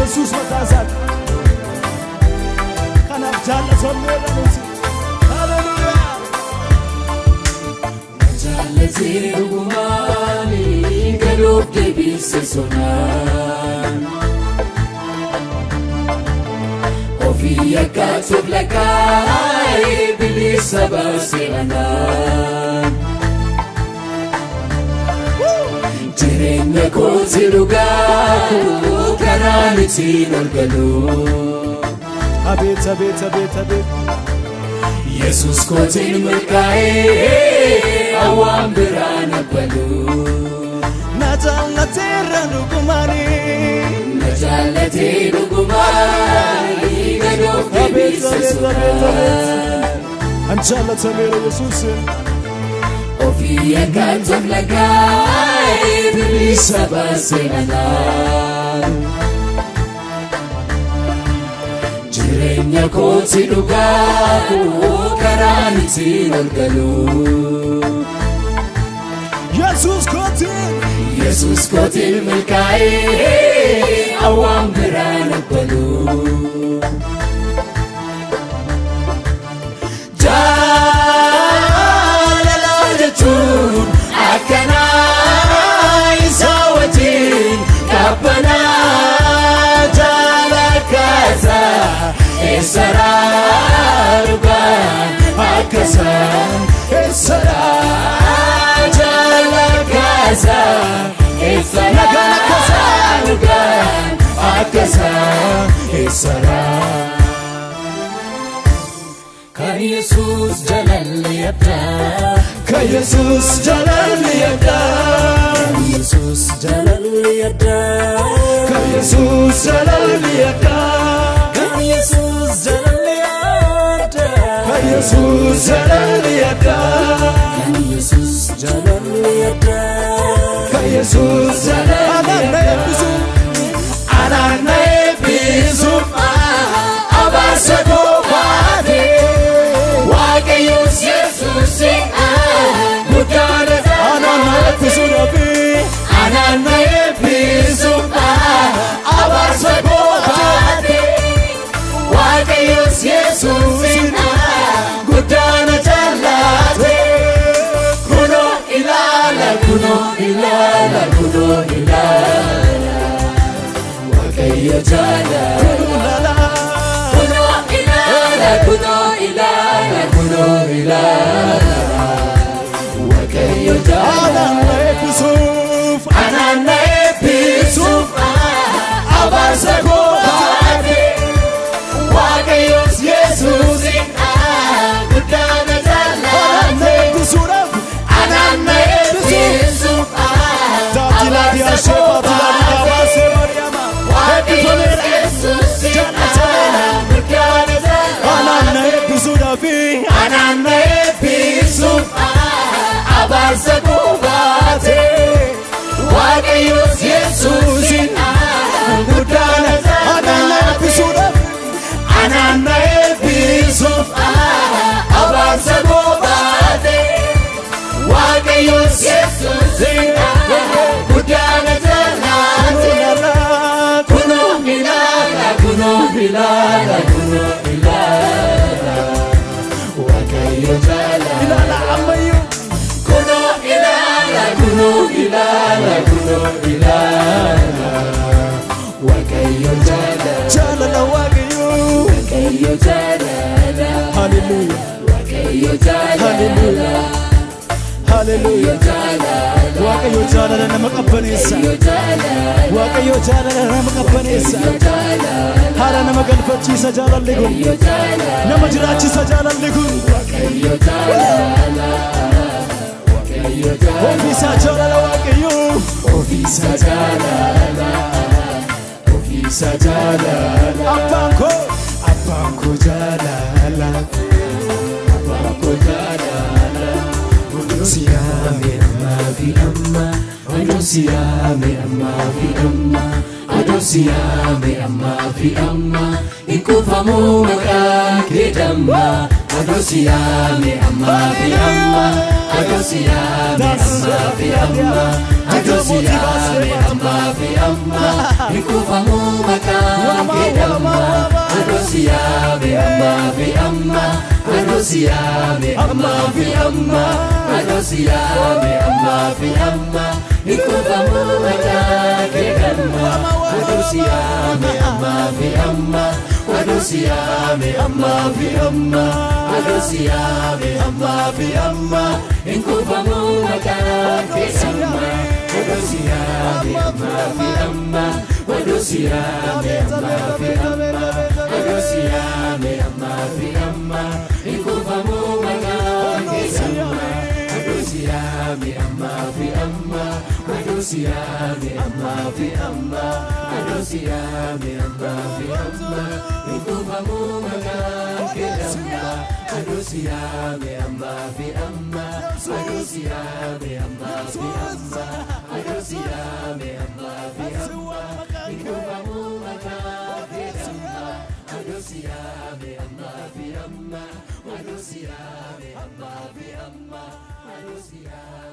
Yesuus mataa isaati. Kanaaf jaallatamneerra nuti. Haleluuyaa. Jaallatee dhugumaani galuuf deebise sonaan. Ofii akkaatuuf lakkaa'ee bilisa baase anaan. Jireenya kooti dhugaa karaan ittiin ol galu. Abeet abeet abeet abeet. Yesuus kootiin milkaa'ee hawaan biraan abbalu. Na jaallateera dhugumaani. Na jaallatee dhugumaani galuuf Abeet deebise abeet abeet abeet. sonaan. An jaallatameera Yesuus. Ofii akkaatuuf lakkaa'ee bilisa baase anaan. Jireenya kooti dhugaa karaan ittiin ol galu. Yesuus kootiin. Yesuus kootiin milkaa'ee hawaan biraan abbalu. Jaalala jechuun akkanaa isa wajjin qabbanaa jaalakkaasa eessaraa dhugaan akkasaa eessaraa jaalakkaasa eessaraa dhugaan akkasaa eessaraa. Kan Yesuus jaalalli addaa. Kan Yesuus jaalalli addaa. Kan Yesuus jaalalli addaa. Kan Yesuus jaalalli addaa. Kan Yesuus jaalalli addaa. Kan Yesuus jaalalli addaa. Kan Yesuus jaalalli addaa. Kan Yesuus jaalalli addaa. Anaan na eebbisu. Abaarsa goofaate. Waaqayyoos Yesuus guddaadha. Anaan na eebbisu dhabe. Anaan na eebbisu. Abaarsa goofaate. Waaqayyoos Yesuus guddaadha jaallate. Kunoo ilaala kunoo ilaala kunoo ilaala. Waaqayyo jaalala. Kunoo ilaala kunoo ilaala kunoo ilaala. Waaqayyo jaalala. Anaan na eebbisuuf. Anaan na eebbisuuf abaarsa goofaate. Waaqayyoos Yesuus guddaadha Anaan na jaallate. eebbisuudhaaf. Anaan na eebbisuuf Taatilaati abaarsa ashee baatilaati goofaate. kabaasee Mariyaama. Waaqayyoos Eebbifameera. Yesuus guddaadha Anaan na jaallate. eebbisuudhaaf. Anaan na eebbisuuf abaarsa goofaate. Waaqayyoos Yesuus guddaadha Anaan na jaallate. eebbisuudhaaf. Anaan na eebbisuuf abaarsa goofaate. Waaqayyoos Yesuus guddaadha jaallate. Kunoo ilaala kunoo ilaala kunoo ilaala. Waaqayyo jaalala. Ilaala ammayyuu. Kunoo ilaala kunoo ilaala kunoo ilaala. Waaqayyo jaalala. Jaalala Waaqayyoo. Waaqayyo jaalala. Haleluuyaa. Waaqayyo jaalala. Haleluuyaa. Jaalala. Waaqayyo jaalala nama qabbaneessa. Waaqayyo jaalala. Waaqayyo jaalala nama qabbaneessa. Jaalala. Haala nama galfachiisa jaalalli kun. Waaqayyo jaalala. Nama jiraachisa jaalalli kun. Waaqayyo jaalala. Waaqayyo jaalala. Ofiisaa jaalala Waaqayyoo. Ofiisa jaalala. Ofiisa jaalala. Abbaan koo. Abbaan koo jaalala. Abbaan koo jaalala. Oduu siyaame ammaa fi amma. Oduu siyaame ammaa fi amma. Oduu siyaame ammaa fi amma. Hin kuufamuu maqaa kee damma. Oduu siyaame ammaa fi amma. Oduu siyaame ammaa fi amma. Oduu Mootii baasee Ammaa fi amma hin kuufamu maqaan kee damma. Odoo si yaame ammaa fi amma, odoo si yaame ammaa fi amma, odoo si yaame ammaa fi amma hin kuufamu maqaan kee damma. Odoo si yaame ammaa fi amma, odoo si yaame ammaa fi amma, odoo si yaame ammaa fi amma hin kuufamu maqaan kee damma. Odoo si yaame ammaa fi amma, odoo si yaame ammaa fi amma, odoo si yaame ammaa fi amma hin kuufamu maqaan kee damma. Odoo si yaame ammaa fi amma, odoo si yaame ammaa fi amma, odoo si yaame ammaa fi amma hin kuufamu maqaan kee damma. Odoo si yaame ammaa fi amma, odoo si yaame ammaa fi amma, odoo si yaame ammaa fi amma hin kuufamu maqaan kee damma. Odoo si yaame ammaa fi amma, odoo si yaame ammaa fi amma, odoo si yaame.